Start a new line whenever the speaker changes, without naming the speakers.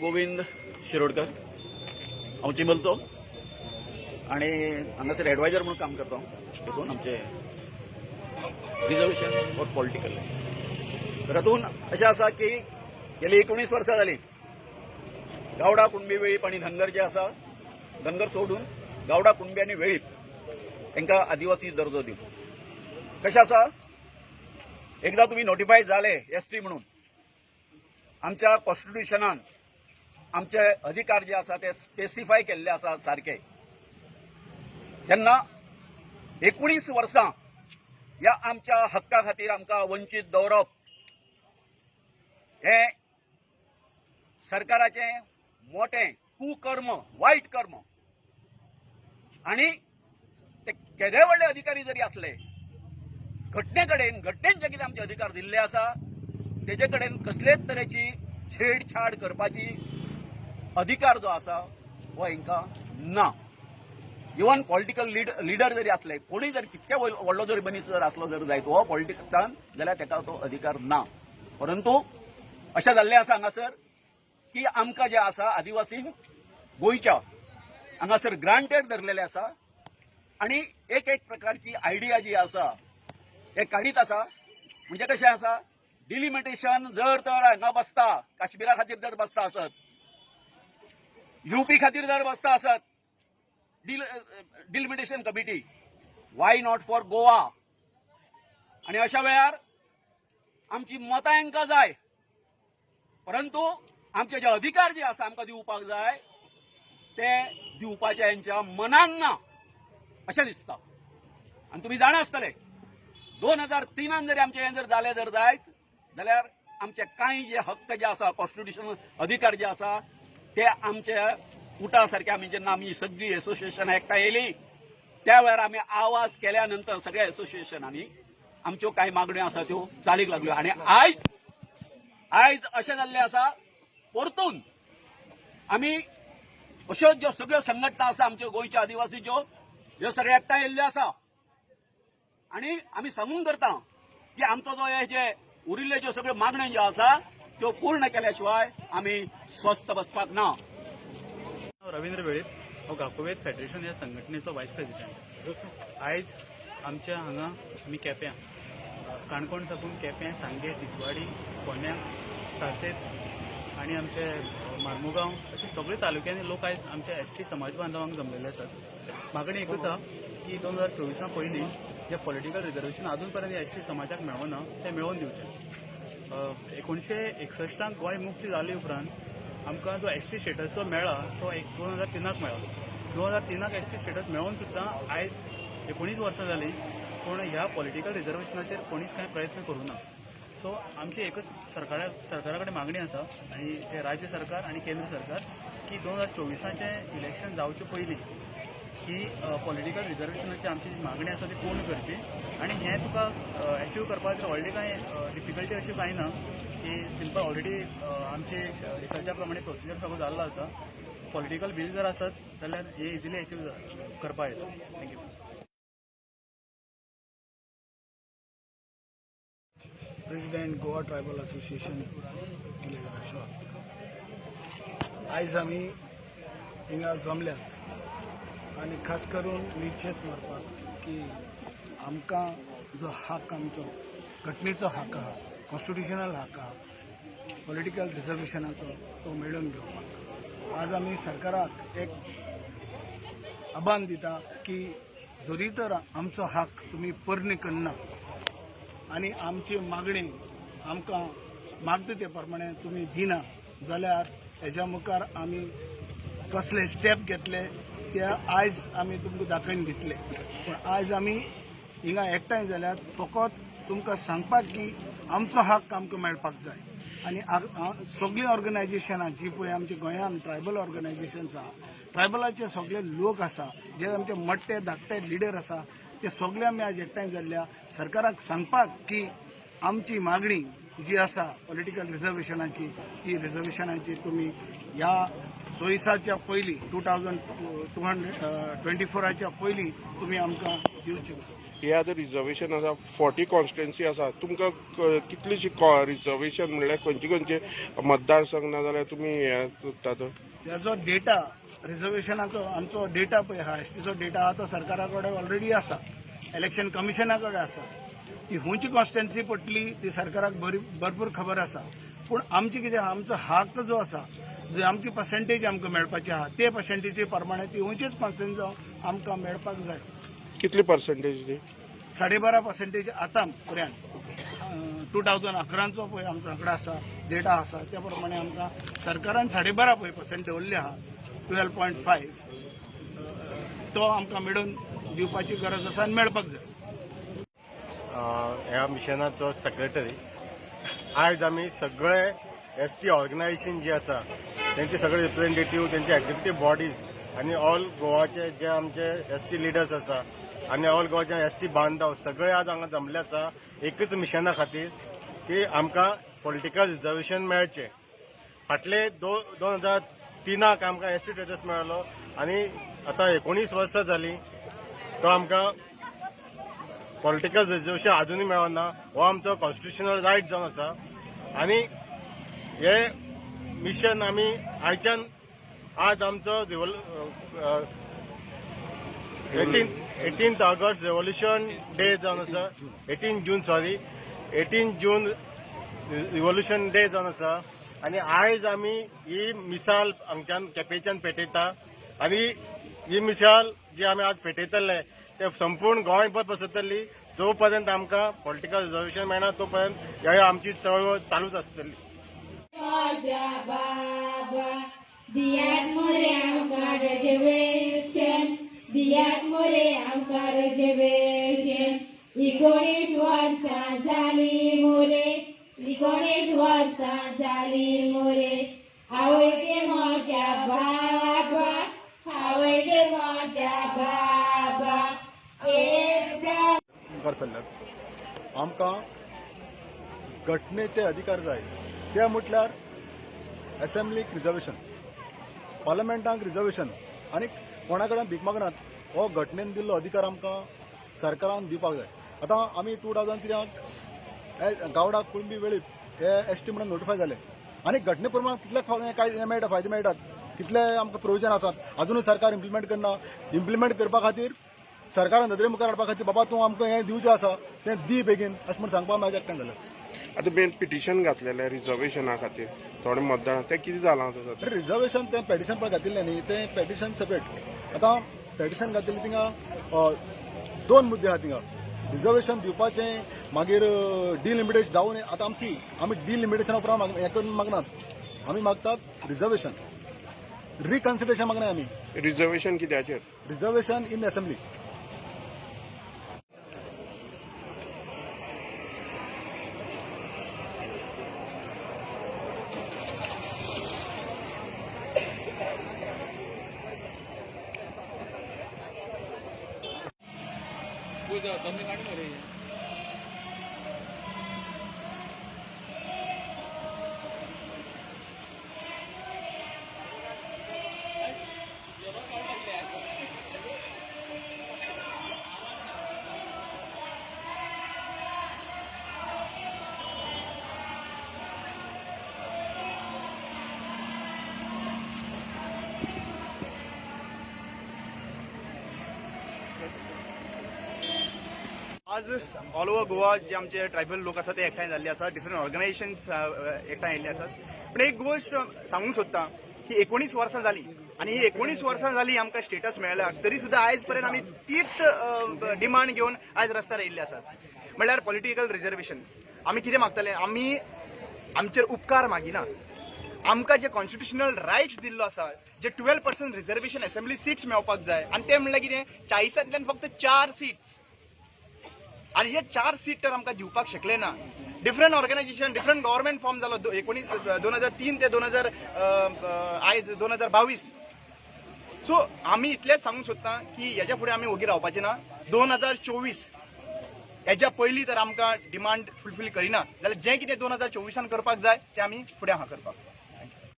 गोविंद शिरोडकर, हांव चिंबलचो आनी हांगासर एडवायजर म्हणून काम करता. हेतून आमचे रिजर्वेशन फॉर पॉलिटिकल. तर हातून अशें आसा की गेली 19 वर्सां जालीं गावडा, कुणबी, वेळीप आनी धनगर जे आसा, धनगर सोडून गावडा, कुणबी आनी वेळीप तांकां आदिवासी दर्जो दिवन. कशें आसा, एकदां तुमी नोटिफाय जाले एसटी म्हणून, आमच्या कॉन्स्टिट्युशनान आमचे अधिकार जे आसा ते स्पेसिफाय केल्ले आसा सारके. तेन्ना 19 वर्सां ह्या आमच्या हक्का खातीर आमकां वंचीत दवरप हें सरकाराचें मोटें कुकर्म, वायट कर्म. आनी ते केदे व्हडले अधिकारी जरी आसले, घटने कडेन, घटनेन जे कितें आमचे अधिकार दिल्ले आसा तेजे कडेन कसलेच तरेची छेडछाड करपाची अधिकार जो आसा हो हांकां ना. इवन पॉलिटिकल लिडर जरी असले, कोणी जर कितके व्हडलो जरी मनीस जर आसलो जर जायत हो पॉलिटिक्सान, जाल्यार ताका तो अधिकार ना. परंतु अशें जाल्लें आसा हांगासर की आमकां जे आसा आदिवासींक गोंयच्या हांगासर ग्रांटेड धरलेले आसा आनी एक एक प्रकारची आयडिया जी आसा हे काडीत आसा. म्हणजे कशें आसा, डिलिमिटेशन जर तर हांगा बसता, काश्मीरा खातीर जर बसता आसत, युपी खातीर जर बसता आसत delimitation committee, why not for Goa? आनी अशा वेळार आमची मतां हांकां जाय, परंतु आमचे जे अधिकार जे आसा आमकां दिवपाक जाय ते दिवपाचे हेंच्या मनान ना अशें दिसता. आनी तुमी जाणा आसतले, 2003 जरी आमचें हें जर जालें जर जायत जाल्यार आमचे कांय जे हक्क जे आसा, कॉन्स्टिट्युशनल अधिकार जे आसा ते आमचे उटा सारखे, आमी जेन्ना आमी सगळीं एसोसिएशनां एकठांय येयली त्या वेळार आमी आवाज केल्या नंतर सगळ्या एसोसिएशनांनी आमच्यो कांय मागण्यो आसा त्यो चालीक लागल्यो. आनी आयज आयज अशें जाल्लें आसा, परतून आमी अश्यो ज्यो सगळ्यो संघटना आसा आमच्यो गोंयच्या आदिवासीच्यो, ह्यो सगळ्यो एकठांय येयल्ल्यो आसा आनी आमी सांगून करता की आमचो जो हे जे उरिल्ल्यो ज्यो सगळ्यो मागण्यो ज्यो आसा त्यो पूर्ण केल्या शिवाय आमी स्वस्थ बसपाक ना.
हांव रवींद्र वेळीप, हांव गाकोवेद फेडरेशन ह्या संघटनेचो वायस प्रेसिडेंट. आयज आमच्या हांगा आमी केप्यां, काणकोण साकून केप्यां, सांगे, तिसवाडी, फोंड्यां, सालसेत आनी आमचे मार्मुगांव अशे सगळे तालुक्यांनी लोक आयज आमच्या एसटी समाज बांधवांक जमलेले आसात. मागणी एकूच आहा की 2024 पयलीं जे पॉलिटिकल रिजर्वेशन अजून पर्यंत एसटी समाजाक मेळना तें मेळोवन दिवचें. 1961 गोंय मुक्ती जाली उपरांत आमकां जो एसटी स्टेटस जो मेळ्ळा तो एक 2003 मेळ्ळा. 2003 एसटी स्टेटस मेळोवन सुद्दां आयज 19 वर्सां जालीं, पूण ह्या पॉलिटिकल रिजर्वेशनाचेर कोणीच कांय प्रयत्न करूं ना. सो आमची एकच सरकारा कडेन मागणी आसा आनी ते राज्य सरकार आनी केंद्र सरकार की 2024चें इलेक्शन जावचे पयलीं ही पॉलिटिकल रिजर्वेशनाची आमची जी मागणी आसा ती पूर्ण करची. आनी हें तुका एचीव करपाक जर व्हडली कांय डिफिकल्टी अशी कांय ना की सिंपल, ऑलरेडी आमचे रिसर्चा प्रमाणे प्रोसिजर सगळो जाल्लो आसा. पॉलिटिकल will जर आसत जाल्यार हे इजिली एचीव करपाक येता. Thank you.
President, Goa tribal association. आयज आमी हिंगा जमल्यात आनी खास करून निश्चेत मारपाक की आमकां जो हक, आमचो घटनेचो हक आहा, कॉन्स्टिट्युशनल हक आहा पॉलिटिकल रिजर्वेशनाचो, तो मेळोवन घेवपाक आज आमी सरकाराक एक आव्हान दिता की जरी तर आमचो हक तुमी परणे करना आनी आमची मागणी आमकां मागता ते प्रमाणे तुमी दिना जाल्यार हेज्या मुखार आमी कसले स्टेप घेतले ते आयज आमी तुमकां दाखोवन दितले. पूण आयज आमी हिंगा एकठांय जाल्यात फकत तुमकां सांगपाक की आमचो हक आमकां मेळपाक जाय. आनी सगळीं ऑर्गनायजेशनां जी पळय आमच्या गोंयांत ट्रायबल ऑर्गनायजेशन्स आहा, ट्रायबलाचे सगळे लोक आसा, जे आमचे मोठे धाकटे लिडर आसा, ते सगळे आमी आज एकठांय जाल्ल्या सरकाराक सांगपाक की आमची मागणी जी आसा पॉलिटिकल रिजर्वेशनाची, ती रिजर्वेशनाची तुमी ह्या 24च्या पयलीं, 2224च्या पयलीं तुमी आमकां दिवची.
हे आतां रिजर्वेशन आसा, 40 कॉन्स्टिट्युएन्सी आसा, तुमकां कितलीशी रिजर्वेशन म्हणल्यार खंयचे खंयचे मतदारसंघ ना जाल्यार तुमी हे सोदतात?
त्याचो डेटा रिजर्वेशनाचो आमचो डेटा पळय आहा, एसटीचो डेटा आहा तो सरकारा कडेन ऑलरेडी आसा, इलेक्शन कमिशना कडेन आसा. ती खंयची कॉन्स्टिट्युएन्सी पडटली ती सरकाराक भरपूर खबर आसा. पूण आमची कितें आमचो हक्क जो आसा, जे आमची पर्सेंटेज आमकां मेळपाची आहा ते पर्सेंटेजी प्रमाणे ती खंयचीच कॉन्स्टिट्युएन्सी आमकां मेळपाक जाय.
कितली पर्सेंटेज ती?
12.5% आतां पर्यंत 2011चो पळय आमचो आंकडो आसा, डेटा आसा, त्या प्रमाणे आमकां सरकारान 12.5 पळय पर्सेंट दवरले आहा, 12.5 तो आमकां मेळून दिवपाची गरज आसा आनी मेळपाक जाय.
ह्या मिशनाचो सेक्रेटरी. आयज आमी सगळे एस टी ऑर्गनायझेशन जी आसा तेंचे सगळे रिप्रेझेंटेटीव, तेंचे एक्झिक्युटीव बॉडीज आनी ऑल गोवाचे जे आमचे एस टी लिडर्स आसा आनी ऑल गोवाचे एस टी बांधव सगळे आज हांगा जमले आसा एकच मिशना खातीर की आमकां पॉलिटिकल रिजर्वेशन मेळचें. फाटले 2003 आमकां एस टी स्टेटस मेळ्ळो आनी आतां 19 वर्सां जालीं तो आमकां पॉलिटिकल रिजर्वेशन अजुनूय मेळना. हो आमचो कॉन्स्टिट्युशनल रायट जावन आसा आनी हे मिशन आमी आयच्यान आज आमचो 18 ऑगस्ट रेव्होल्युशन डे जावन आसा, 18 जून, सॉरी 18 जून रिव्होल्युशन डे जावन आसा आनी आयज आमी ही मिसाल हांगच्यान केपेंच्यान पेटयता आनी ही मिसाल जी आमी आज पेटयतले ते संपूर्ण गोंयभर पसरतली. जो पर्यंत आमकां पॉलिटिकल रिजर्वेशन मेळना तो पर्यंत ह्या आमची चळवळ चालूच आसतली.
बाबा दियात मोरे आमकां रिजर्वेशन, दियात मोरे आमकां रिजर्वेशन. 19 वर्सां जाली मोरे, 19 वर्सां जाली मोरे. आवय गे म्हज्या बाबा, आवय गे म्हज्या बाबा. एक
मुखार सरल्यात. आमकां घटनेचे अधिकार जाय, ते म्हटल्यार असेंब्लीक रिजर्वेशन, पार्लमेंटाक रिजर्वेशन आनी कोणा कडेन भीक मागनात. हो घटनेन दिल्लो अधिकार आमकां सरकारान दिवपाक जाय. आतां आमी 2003 गावडा कुळंबी वेळीप हे एस टी म्हणून नोटिफाय जाले आनी घटने प्रमाण कितले काय मेळटा, फायदे मेळटात, कितले आमकां प्रोविजन आसात, अजुनूय सरकार इम्प्लिमेंट करना. इम्प्लिमेंट करपा खातीर सरकारान नदरे मुखार हाडपा खातीर बाबा तूं आमकां हें दिवचें आसा तें दी बेगीन अशें म्हूण सांगपाक म्हाका एकट्यान जालें.
आतां मेन पिटिशन घातलेलें रिजर्वेशना खातीर थोडे मतदान, तें कितें जालां आतां?
रिजर्वेशन तें पेटिशन पळय घातिल्लें न्ही, तें पेटिशन सेपरेट. आतां पेटिशन घातिल्लें थिंगा दोन मुद्दे आहा थिंगा, रिजर्वेशन दिवपाचें, मागीर डिलिमिटेशन जावं न्ही. आतां आमी डिलिमिटेशना उपरांत हें करून मागनात, आमी मागतात रिजर्वेशन, रिकन्सिडरेशन मागना आमी.
रिजर्वेशन कित्याचेर?
Reservation in assembly.
आज ऑल ओवर गोवा जे आमचे ट्रायबल लोक आसा ते एकठांय जाल्ले आसा, डिफरंट ऑर्गनायझेशन्स एकठांय आयिल्ले आसात. पूण एक गोश्ट सांगूंक सोदता की 19 वर्सां जालीं आनी ही 19 वर्सां जालीं आमकां स्टेटस मेळ्ळा, तरी सुद्दां आयज पर्यंत आमी तीच डिमांड घेवन आयज रस्त्यार आयिल्ले आसात. म्हणल्यार पॉलिटिकल रिजर्वेशन. आमी कितें मागतले? आमी आमचेर उपकार मागिना. आमकां जे कॉन्स्टिट्युशनल रायट्स दिल्लो आसा, जे 12% रिजर्वेशन असेंब्ली सीट्स मेळपाक जाय, आनी ते म्हणल्यार कितें, 40तांतल्यान फक्त 4 सीट्स, आनी हे 4 सीट तर आमकां दिवपाक शकले ना. Different organisation, different government form जालो 2003 ते 2000 आयज 2022. सो आमी इतलेंच सांगूंक सोदता की हेज्या फुडें आमी ओगी रावपाचे ना. 2024 हेज्या पयलीं तर आमकां डिमांड फुलफील करिना जाल्यार जें कितें 2024 करपाक जाय तें आमी फुडें आहा करपाक.